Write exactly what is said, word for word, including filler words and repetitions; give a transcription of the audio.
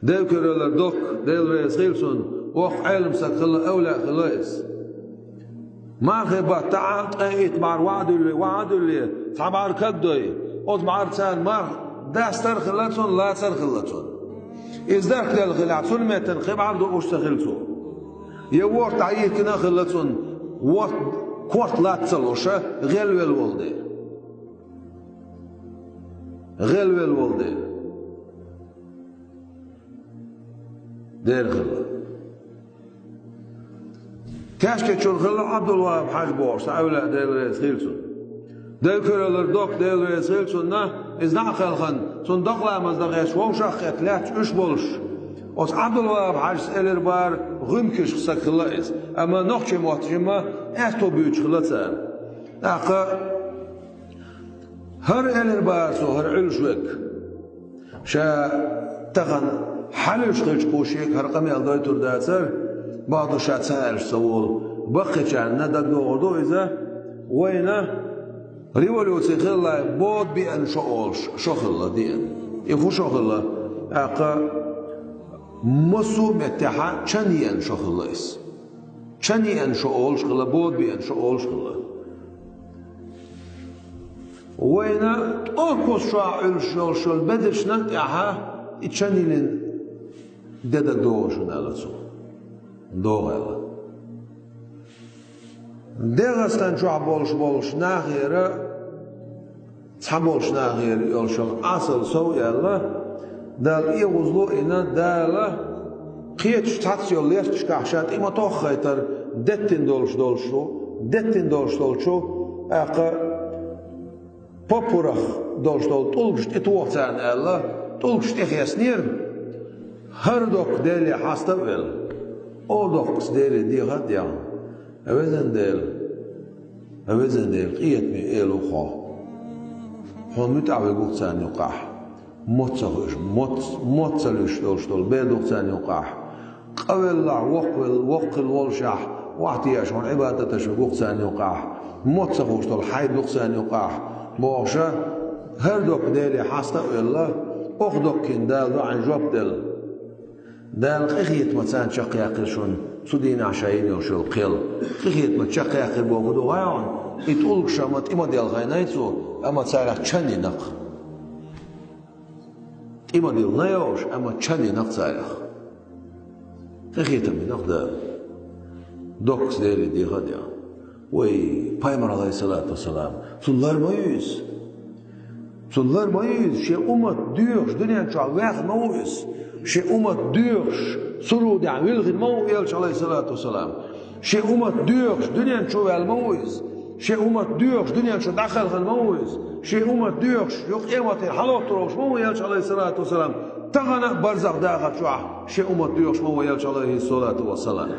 Дел куьраллар доккха, Дела реза хила цунна, воккха Ӏелам саг хилла, эвлаъ хилла иза. Мархий баттахь ткъе итт бӀар ваӀ дуьллий, ваӀ дуьллий, цхьа бӀар кагдой, оцу бӀар царна марха дастар а хилла цунна, лацар а хилла цунна. Иза дарх делла хилахь, цунна меттана кхин бӀар дууш ца хилла цо. Я ворта дӀайихкина а хилла цунна, ворта корта лаца ца луш, гӀелвелла волу дела. ГӀелвелла волу дела. Дера хилла. Каьшкечуьра хилла Ӏабдулвахьаб-хьаьжа бохуш, цхьа эвлаъ, Дела реза хила цунна. Дел куьраллар доккха, Дела реза хила цунна, иза дӀа а кхелхина, цунна докъа ламаз дан гӀерташ вовшах а кхетта лаьтташ уьш болуш. Оцу Ӏабдулвахьаб-хьаьжас элира бара гӀумкашха саг хилла иза, амма нохчийн мотт жимма аьтто буьйцуш хилла цара. ТӀаккха хӀара элира бара цо, хӀара Ӏуьллуш верг. Ша тахана хьалуьйш хилча кху шега хӀара къамел дойтур дацара, бакъду ша ца аьлча ца волу. Баккхийчарна дагадогӀур ду иза, вайна революци хилла бода беана шо олуш, шо хилла деана. И хӀун шо хилла? ТӀаккха массо а меттехь чан еана шо хилла иза. Чан еана шо олуш хилла, бода беана шо олуш хилла. Вайна тӀоркхуз чохь Ӏуьллуш йолуш йолу бедаршна а тӀаьхьа и чан йиллина де дагадогӀу шуна аьлла цо. ДогӀу аьлла. ДегӀастан чохь болуш болуш нахера Цхьаболчу нахера йолчуьра Ӏасал сов аьлла, Дала эгӀазло а йина, Дала кхеташ цхьацца йолу лесташкахь ша тӀе ма-тоххайтара, деттина долуш долчу, деттина долуш долчу, тӀаккха поппарах долуш долу тӀулгаш тӀетоха царна аьлла, тӀулгаш тӀехеснера, хӀара доккха Деле хьаста а велла, о доккхас Деле деха а дехна. Везан Дела, везан Дела, къинхетаме Эла ву хьо. Хьуна муьтӀахь верг ву-кх царна юккъехь. Мотт ца хуьлуш, мотт, мотт ца луьйш долуш долу бер ду-кх царна юккъехь. Къавеллехь, воккхавелла, воккхавелла воллушехь, охьатаьӀаш хьуна Ӏибадаташ верг ву-кх царна юккъехь. Мотт ца хуьлуш долу хьайба ду-кх царна юккъехь. Бохуша, хӀара доккха Деле хьаста а велла, оха доккхийна Дала дуӀанна жоп делла. Дала къинхетамца царна чекхъяьккхира шуна цу дийнахь ша йина йолуш йолу кхел. Къинхетамца чекхъяьккхира бохург ду вай хьуна, и тӀулгаш ма тӀе ма делхайна цо, амма царах чан йина-кх. ТӀе ма дилла йолуш, амма чан йина-кх царах. Къинхетам йина-кх Дала. Доккхас Деле деха а дехна. Вай, пайхамар, алейхиссалату вассалам, цунна лар ма ю иза. Цунна лар ма ю иза, шен уммат доьхуш дуьнен чохь ваьхна ма ву иза. Шен уммат доьхуш, сурудехь вилхина ма ву элча, алейхиссалату вассалам. Шен уммат доьхуш дуьнен чу ваьлла ма ву иза. Шен уммат доьхуш дуьнен чу дӀакхелхина ма ву иза. Шен уммат доьхуш юха къематдийнахь хьалоттур волуш ма ву элча, алейхиссалату вассалам. Тахана а барзах дахар чохь шен уммат доьхуш ма ву элча, алейхиссалату вассалам.